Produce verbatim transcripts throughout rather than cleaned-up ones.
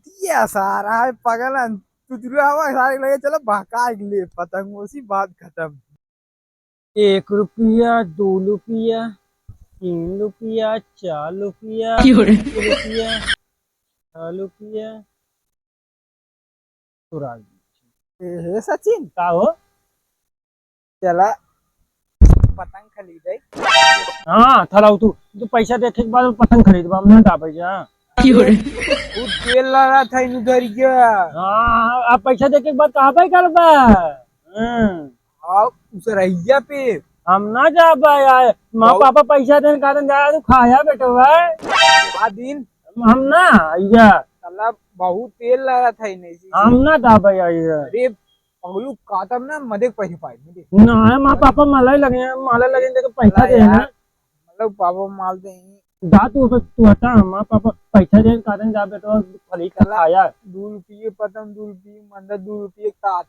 ये सारा है पगलन, तू दुरुआ हवा सारे लगे चलो बहका के ले पतंग, उसी बात खत्म। एक रुपया, दो रुपया, तीन रुपया, चार रुपया, क्यों रे? पाँच रुपया, छह रुपया। चुरा ली। ए, हे सचिन। का हो? चला, पतंग खरीदे। हाँ, थलाऊ तू, तू पैसा देखे के बाद पतंग खरीदबा, हम ना दाबे जा। क्यों रे? उ तेल लड़ा था इनु धरिया। हाँ, अब पैसा देखे के बाद कहाँ पे करबा? हाँ। आओ, उसरैया पे। हम ना जाबे यार, माँ बाबू पापा पैसा देन कारण जा, तू खाया बेटवा। आ दिन हम ना, या। साला बहुत तेल लगा था इन्हें, इसी हम से। ना दाबे, या, या। अरे, पगलू, काटब ना, मदे पैसे पाए, मदे। ना, माँ पापा माला लगे हैं, माला लगे हैं, देखो, पैसा अरे दे यार, ना। मतलब, पापा माल दे हैं। जा तू, बस तू हटा, माँ पापा पैसा दे, काटन जा, बेटा, फली का साला, खाया। दो रुपये पतंग, दो रुपये मंदा, दो रुपये तात।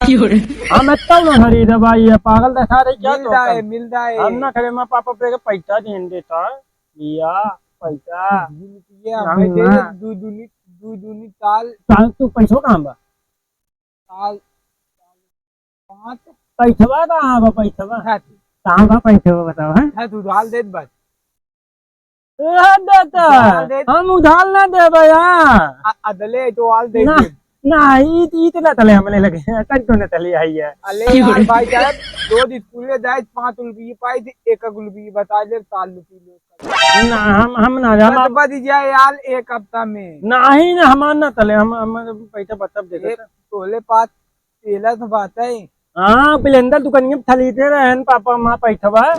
क्यों रे? हम इतना ना खरीदे भाई, ये पागल दिखा रही क्या मिल तो जाए, कम? मिल जाए। हम ना खरीदे, माँ पापा पे के पैसा दे देता। लिया पैसा। दू रुपया हम भाई दे ना। दे, दू दूनी, दू दूनी ताल। ताल तू पैसो कहाँ बा? ताल, पाँच। पैसवा कहाँ बा, पैसवा? है तू। कहाँ बा पैसवा, बताओ, हैं? है तू, उधार देत बस। ए, देता। उधार देत। हम उधार ना देबे, हाँ। अ-, अदले तो आल दे ना। दे। ना, ई, ई तो ना तले हमने लगे, तन तो ना तले आई है। अले यार भाई साहब, रोज स्कूल में जाए, पाँच रुपये पाई थे, एक, एक रुपये बता दे, चार रुपये ले। ना, हम, हम ना, हम बच, बच जाए यार, एक हफ्ता में। नहीं ना, हमार ना तले, हम, हम पैसा बचब दे एक देता। तोले पास तेला तो बात है। हाँ, बिलेंदर दुकानिया में थलीते रहन, पापा, माँ पैसा बा।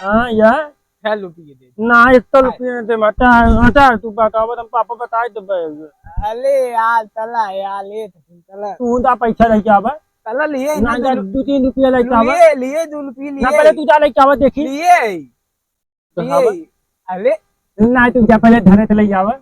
हाँ, या। छह रुपये दे। ना, एक तो रुपये दे, हटा, हटा, तू बकावत, हम पापा बताए तो बे। अले यार, चला यार, ले तो चला। तू जा पैसा लेके आवा। चला लिए ना, ना, जा, दू दू तीन रुपया लेके आवा। लिए, लिए, दू रुपये ना, लिए। पहले तू जा लेके आवा, देखी। लिए। तो लिए। आवा। अले। ना, तू जा पहले धरे तो ले आवा।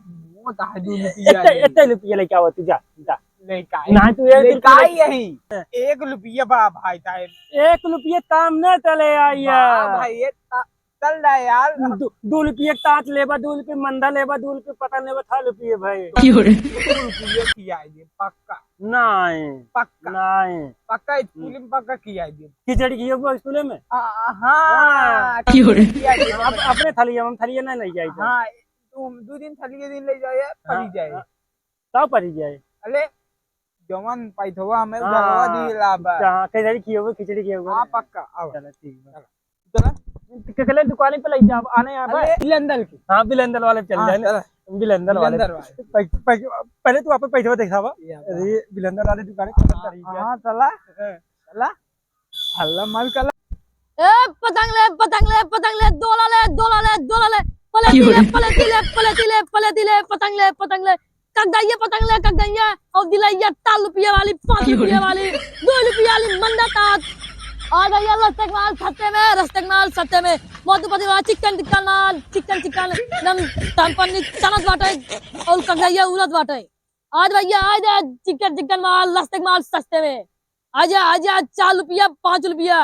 वो तो है दू रुपया एते, ले। एते रुपया लेके आवा, तू जा, जा। ले काई? ना, तू एक ले रुपया काई ले यही? एक रुपया बा भाई साहब। एक रुपया काम ना चले आई बा यार। भाई, ये ता-, चल रहा है यार। दू, दू रुपये तांत लेबा, दू रुपये मंदा लेबा, दू रुपये पता लेबा, था रुपये भाई। क्यों रे? दू रुपये खियाई दे, पक्का। नहीं। पक्का। नहीं। पक्का स्कूल हम्म। में पक्का खियाई दे। खिचड़ी खिएबो स्कूल में? आ, हाँ, हाँ। क्यों रे? खियाई दे। अब अपने थाली, हम थाली नहीं ले जाई थे। हाँ, तू दू दिन थाली दिन ले जाए, हाँ, पड़ी जाए। हाँ। का पड़ी जाए? अले, जवन पैथवा में हाँ, उधरवा दी लाबा। हाँ, खिचड़ी खिएबो, खिचड़ी खिएबो। हाँ, पक्का, आवा। चलो, ठीक बा। चलो। चलो। के-, केकले दुकान पे लई जाब, आने आबे? अरे, बिलेंदर की। हाँ, बिलेंदर वाले चल हाँ, जाए ना। चलो। बिलेंदर वाले। बिलेंदर वाले। पै-, पै-, पहले तू आप पैसा दिखावा। ये आप। अरे, बिलेंदर वाले दुकान पे चल हाँ, जाए। हाँ, चला। हाँ। चला। हल्ला मल कला। ए, पतंग ले, पतंग ले, पतंग ले, दोला ले, दोला ले, दोला ले, पलेटी ले, पलेटी ले, पलेटी ले, पलेटी ले, पतंग ले, पतंग ले, कगदैया पतंग ले, कगदैया, और दिलैया ताल रुपया वाली, पाँच रुपया वाली, दो रुपया वाली मंदा तात। आ गया रस्ते के माल सस्ते में, रस्ते के माल सस्ते में। मधुपति वाला चिकन चिकन माल, चिकन चिकन, एकदम तनपन्नी चनत बाटे, और कगदैया उड़त बाटे। आज भैया, आज, आज चिकन चिकन माल, रस्ते के माल सस्ते में। आजा, आजा, चार रुपया, पाँच रुपया।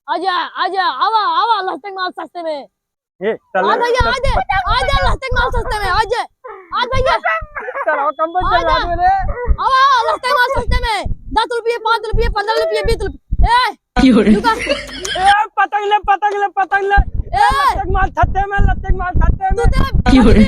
आजा, आजा, आवा, आवा, रस्ते के माल सस्ते में। ए, चल। आ भैया, आ दे, आ दे, रस्ते के माल सस्ते में, आ दे। आ भैया। चल, आओ, कम बोल, आ चल, दे। आ दे रे। आवा, आवा, रस्ते के माल सस्ते में। दस रुपये, पाँच रुपये, पन्द्रह रुपये, बीस रुपये। ए, क्यों रे? रुका। ए, पतंग ले, पतंग ले, पतंग ले। ए। लत्ते के माल सस्ते में, लत्ते के माल सस्ते में। तू तो क्यों रे?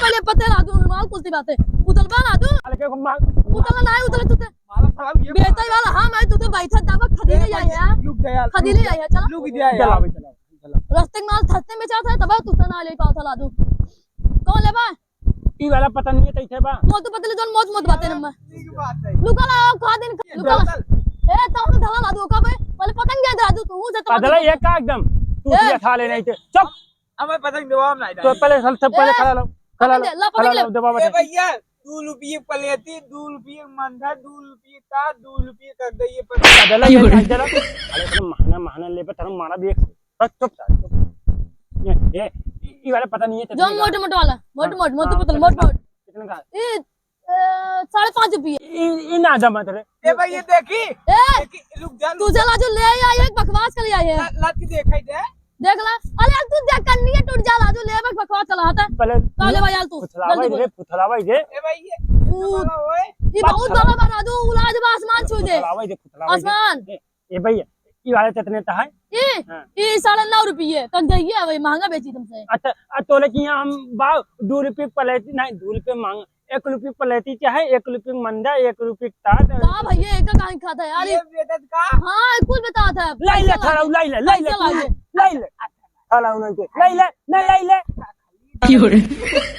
पहले पतंग ला दू, माल कुछ बात है। उतलबा ला दू। साले के माल। उतला ना है, उतला तू तो। मारा साला ये बेचै वाला हम है, तू तो बैठा दाबा खदी ले जाए है। रुक जा यार, खदी ले जाए है, चला। रुक जा यार। चला भाई, चला, चला। रस्ते के माल सस्ते में चाहत है, तब तू तो ना ले पावत ला दू। कौन लेबा? ई वाला पता नहीं है कैसे बा। मोटू पतलू जौन मोट मोट बातें नम्मा। ठीक बात है। लुका ला, खा दिन, लुका ला। ए, तौन धला ला दू, का बे? पहले पतंग दे दे दू, तू से तो पतला ये का एकदम? तू ए। ये खा ले नहीं थे। चुप। हमें पतंग देवा हम नहीं तो डाले। पहले सब, सब पहले ए, खा लो। खा लो, पतंग दे, ला, खा पतंग लो, ले। दबा ए बटन। भैया, दू रुपये प्लेटी, दू रुपये मंधा, दू रुपये का, दू रुपये कर दे ये पर। चला, ये चला। अरे, तुम महना, महना ले, पर तुम मारा भी एक। बस चुप साला, चुप। ये, ये, ये वाला पता नहीं है, जो कितने का? मोट मोट वाला, मोट हाँ, मोट, मोटू हाँ, पतलू, कितने मोट का? मोट। कितने का? ये, अ, साढ़े पाँच रुपये। ये, ये ना जमा तेरे। ए भाई, ये देखी। ए! देखी, रुक जा, रुक तुझे जा। लाजो ले आया, ये बकवास कर लिया ये। ला, ला के देखा ही दे। देख ला, अरे यार, तू देख, कन्नी टूट जा, राजू, लेबे बकवास चला हटा। पहले काले भाई यार, तू फुथलावा जल्दी दे, बोल। फुथलावा दे। ए भाई, ये फुथ-, ये वाला ओए। ये बहुत बड़ा बा, राजू, उलाज बा, आसमान छू दे। फुथलावा दे, फुथलावा दे। आसमान। ए, ए भैया, ई वाला कितने का है? ई? हाँ। ई साढ़े नौ रुपये, कम जाइए, वही महंगा बेची तुमसे। अच्छा, आ तोले की यहाँ हम बा, दो रुपये प्लेट, नहीं, दो रुपये मांग, एक रुपये प्लेटी चाहे, एक रुपये मंजा, एक रुपये ताट। का भैया, एक का काहे खाता है यार? ये बेचत का? हाँ, कुल बेचत है। लाई ले, पैसा थोड़ा लागे। लाई ले, लाई ले, पैसा लागे। लाई ले। थोड़ा उन्हें के, लाई ले, नहीं लाई ले। क्यों रे?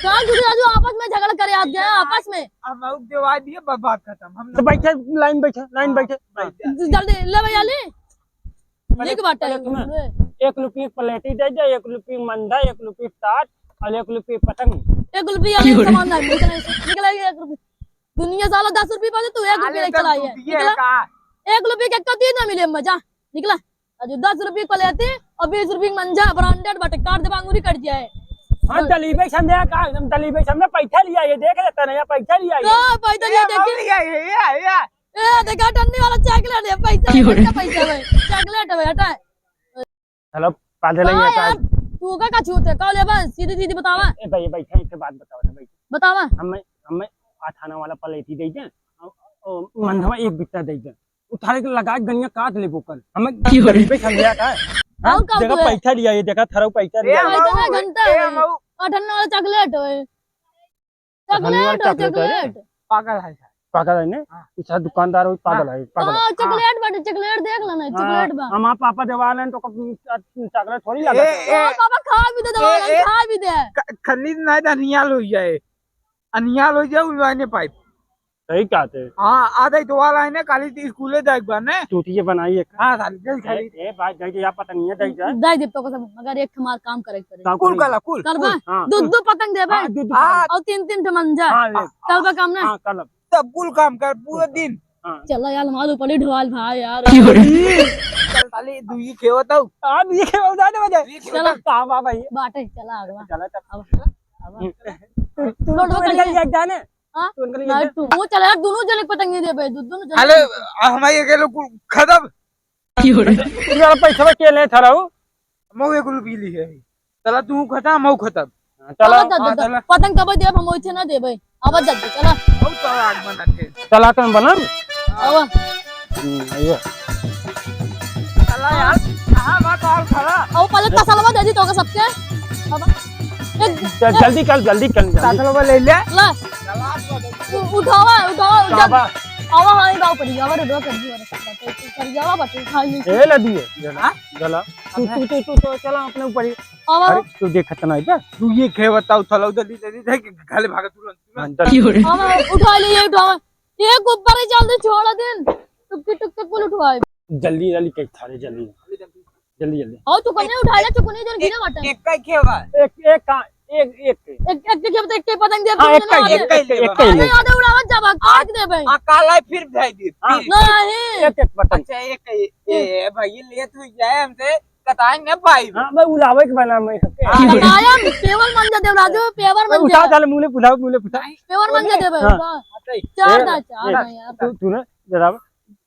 का गुरु राजू आपस में झगड़ा करे आत गए, आपस में? हम आउक देवा दिए, बस बात खत्म। हम तो बैठे, लाइन बैठे, लाइन हाँ, बैठे। बैठ जा। जल्दी ले भैया, ले। पहले, लिख बाटे। पहले तुम्हें एक रुपये प्लेटी दे दे, एक रुपये मंजा, एक रुपये ताट और एक रुपये पतंग। एक रुपया क्यों रे? सामान नहीं, निकला, निकला एक रुपया। दुनिया साला दस रुपये पाते, तू एक रुपया साले, लेके चला तू आइए। दिए निकला। का? एक रुपये के कती ना मिले मजा। निकला। अजू दस रुपये प्लेटी और बीस रुपये मंजा, branded बाटे, काट देबा, अंगूरी कट जाए। हाँ, बोल। दलीबे समझे का, एकदम दलीबे समझे, पैसा लिया ये, देख लेता नहीं, पैसा लिया ये। का पैसा लिया, ए, देख के? लिया ये, ये, ये। ए, देखा, टन्नी वाला chocolate है, पैसा क्यों है, रे? कितना पैसा है? Chocolate है, हटा। चलो, पादे हाँ नहीं है, यार, का? तू का, का छूत है? का लेबा? सीधी, सीधी बतावा। ए, ए भाई, ए भाई, एक बात बताओ ना भाई। बतावा। हमें, हमें आठ आना वाला प्लेटी दे दे, ओ, ओ, मंधवा एक बिट्टा दे दे। उठाए के लगा के गनिया काट लेबो कर। हमें क्यों रे? गरीबे समझा का है? हाँ, और का देखा, तू है? पैसा लिया, ये देखा, थरऊ पैसा ए, लिया। हम पैसा आऊ, ना घंटा ए, है। हम आऊ। आठ आना वाला chocolate है। धन्यवाद, chocolate हो, chocolate है रे। Chocolate। पागल है साहब। पागल है ने? हाँ। ई साहब दुकानदार हो, पागल हाँ। है, पागल है। हाँ, हाँ। Chocolate बाटे, chocolate देख ला ना, हाँ, chocolate बा। हमार पापा देवाल हैं तो क-, chocolate थोड़ी ए, लगा। ए, हाँ, पापा खा भी दे, ए, देवाल है, ए, खा भी दे। ख-, खरीद नहीं तो नियाल हो जाए। अनियाल हो जाए, उलवाने पाइप। सही कहते हैं। हाँ, आधा ही देवाल है ना, खाली तो स्कूले जाए एक बार ने। चूतिए बनाई एक। हाँ, साली, जल्दी ए, खाली। ए, भाई, जाइए, यहाँ पता नहीं है, जाइए। दे दे तो कसम, मगर एक हमार काम करे के पड़े। काम कुल करेंगे। कला, कुल, करबा? कुल। हाँ। दो, दो पतंग देबे। हाँ, दो, दो हाँ। पतंग। और तीन, तीन ठो मंजा। हाँ, ले। करबा काम ना? हाँ, कल। सब कुल काम कर, पूरा दिन। हाँ। चला यार, माल ऊपर ही ढोल भाई यार। क्यों रे? चल, साली, तू ये खेवत हो? हाँ, ये खेवत हो, जाने बजे। ये खेवत चला। हो? कहाँ बा भाई? बाटे, चला आगवा। चला, चल। अब, अब। हम्म। तू, तू, तू लोटो निकल करिए। जा, जाने। हाँ? तू निकल ना, जा। तू, वो चला यार, दोनों जने पतंग नहीं देबे, दो, दोनों जने अरे, पतंग। हमारे ये लोग खत्म। क्यों रे? तू यार पैसा के ले था रहू? मऊ एक रुपये ली है। चला तू खत्म, मऊ खत्म। हाँ, चला। आवाज दे, हाँ, दे, चला। पतंग कब देब, हम ओइसे ना देबे। आवाज दे, चला। मऊ तो आग बना के। चला तुम बनम। आवा। हम्म, आइए। चला यार, कहाँ बा कॉल खड़ा? आओ, पहले तसलवा दे दी तो सबके। अब एक चल, जल्दी कर, जल्दी कर, जल्दी। तसलवा ले ले। ला। चला, उ-, उठावा, उठावा, कहाँ जल्दी। बा? आवा, हाँ, ये गाँव पर ही, आवा, रोडवा कर दी, आवा, कर दी, आवा, बटे, उठा ली। ए, ला दिए, ये ला, हाँ? ये ला। तू, अबे। तू, तू, तू, तू, चला अपने ऊपर ही। आवा। अरे, तू देख, खतना है क्या? तू ये खे बताओ, चलो, जल्दी, जल्दी, जल्दी, घर भागा तुरंत, तुरंत। हाँ, जल्दी। आवा, उठा ले, ये उठावा। एक ऊपर ही जल्दी छोड़ दिन। टुक्की, टुक्की, कुल उठवाए। जल्दी, जल्दी, कहीं थारे, जल्दी। जल्दी, जल्दी। और तू कन्या उठा ले, तू कन्या जन गिरे बाटे। एक का खेवा? एक, एक का, एक, एक के। एक, एक के खेवा तो एक के पतंग दे, हाँ, एक का, एक का, एक का। अरे, याद उड़ावत जाबा, काट दे भाई। हाँ, काला फिर भेज दे, हाँ। फिर। नहीं। एक, एक पतंग। अच्छा, एक, ए, ए, भाई, ये लेट हो जाए हमसे, कटाई न पाई। हाँ, मैं उड़ावे के बना मैं सबके। हाँ। कटाया, पेवर मंजा देव राजू, पेवर मंजा। उठा, चल, मुँह ले, उठा, मुँह ले, उठा। पेवर मंजा देव भाई, हाँ। उठा। अच्छा, चार ए, ना, चार ए, ना यार। तू, तू ना, जरा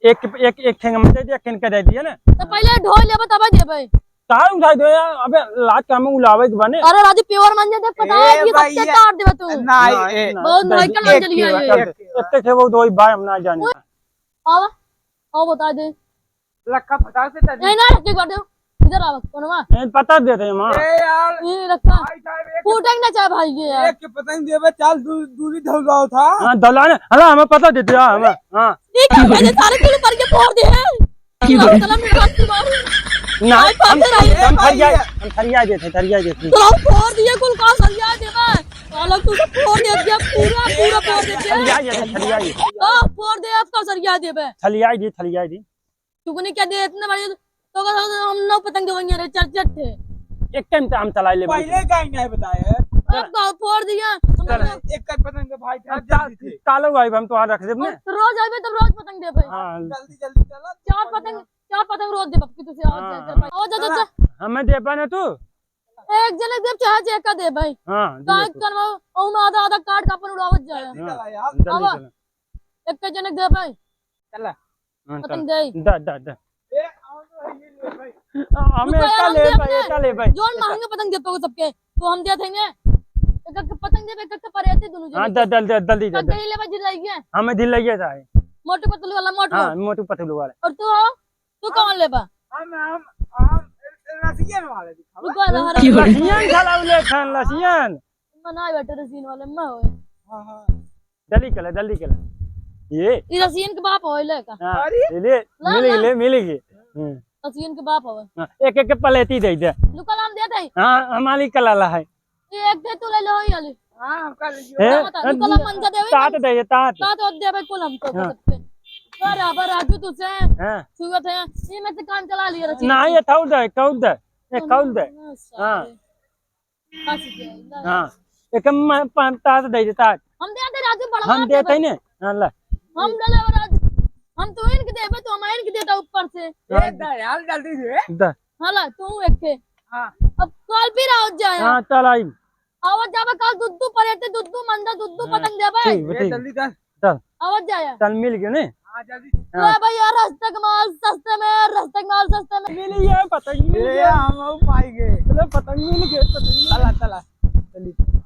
एक, एक, एक ठेंगा में दे दिया, किन के दे दिया ना। तो पहले ढोल लेबे तब देबे। तार उठाई दे यार, अबे लात का में उलावे के बने। अरे राजू, प्योर मंजा दे, पता ए है कि भैया। सबसे काट देबे तू। नहीं, नहीं, ए, नहीं, बहुत नहीं, नाइकल एक मंजलिया के है। बाद, एक के बाद। इतने थे वो दो ही भाई हम ना जाने। आवा, आओ बता दे। लक्का फटाक से तनी। नहीं ना, एक बार दे। इधर आवा, कोनवा। नहीं, पता दे रहे हैं, माँ। ए यार। ये रखा। भाई साहब, एक फूटेंगे ना चाहे भाई ये यार। एक के पतंग देबे, चाल दू-, दूरी धौलाओ था। हाँ, दौलाने, हला, हमें पता देते यार, हमें, हाँ। ये क्या वजह, सारे कुल ऊपर के फोड़ दे हैं। क्यों? चला, मेरे हाथ से मारो। ना, भाई, हम, पापे रही। हम फरिया, हम फरिया देते, फरिया देते। तो फोड़ दिए कुल का सरिया देबे। साला तू तो फोड़ दे दिया, पूरा, पूरा फोड़ दे दिया। फरिया देते, फरिया देते। हाँ, फोड़ दे, आपका सरिया देबे। फरिया दे, फरिया दे। चुगनी क्या दे इतने बड़े, तो का हम नौ पतंग देवेंगे रे, चार चार थे। एक टाइम तो हम चला ले पहले भाई। का ही नहीं बताया। अब तो फोड़ दिया। चल। एक का पतंग तो भाई, अब जल्दी थे। कालो भाई, हम तो आज रख देब ने। रोज आइबे तो रोज पतंग देबे। हाँ। जल्दी, जल्दी चला। चार पतंग, चार पतंग रोज देबे, कि तुझे और हाँ। चार, चार, पाँच। और जा, जा, जा। हमें देबे ना तू? एक जने देब, चाहे जे का देबे। हाँ, काट दिए तू। करवा, ओमे आधा, आधा काट के अपन उड़ावत जाए। जल्दी हाँ, चला यार। जल्दी आवा। चला। एक जने देबे। चला। हाँ, पतंग चल। दे। दा, दा, दा। ए, आओ तो ये हमें रुको यार, एका हम ले देब भाई, ना। एका ले भाई। जोन महंगे पतंग देतो सबके, तो हम देत है ना। एक एक पतंग देबे, एक एक परेती दोनों हाँ, जने। दल, दल, दल, दल दीजिए, तब दल। दे ले बा, जिन लइगे। हमें दिल लइगे जाए। मोटू पतलू वाला, मोटू। हाँ, मोटू पतलू वाला। और तू हो? तू कौन लेबा? हम, हम, हम रसियन वाले दिखावा। रुको, रहा, रहा। रसियन खाला उले खान, रसियन। मना बेटे रसियन वाले, मैं होए। हाँ, हाँ। जल्दी कला, जल्दी कला। ये। ई रसियन के बाप होए ले का? हाँ, अरे। ये ले, ला, मिल ला। गए, मिल गए। हम्म। रसियन के बाप होए। हाँ, एक एक के पलेटी दे दे। रुको, हम दे दे। हाँ, हमारी कला ला है। ये एक दे तू ले लो, ये ले। हाँ, हम कर लीजिए। ए, क्या बता? ए, रुको, ला, मंजा देवे, तात दे, तात। तात और देवे कुल हमको हाँ। सबके। बराबर राजू तुझे हाँ। छुअत है। ये मैं से काम चला लिया रचिन ना, से। ये कौल दे, कौल दे। ये कौल दे। हाँ, हाँ। सारे। फंस गया, इधर। हाँ। एक म-, पा-, तात दे दे, तात। हम दे दे राजू, बड़ा हम बात है देते भाई। ही ने। हाँ, ला। हम ले ले राजू। हम तो इनके देबे, तो हम इनके देता ऊपर से। हाँ। ए, दयाल जल्दी से। दा। हाला, तू एक थे। हाँ। अब कल फिर आओ जाए। हाँ, चल आई। आवाज जावे कल दुद्दू परेते, दुद्दू मंदा, दुद्दू हाँ, पतंग देवे। ठीक बा, ए, ठीक। जल्दी कर। चल। आवाज जाए। चल, मिल गए ने। हाँ, जल्दी। हाँ। ले भैया, रस्ते के माल सस्ते में, रस्ते के माल सस्ते में। मिल गए पतंग, मिल ए, गए। हम पाई गए। चलो, पतंग मिल गए, पतंग मिल गए। चला, चला। जल्दी।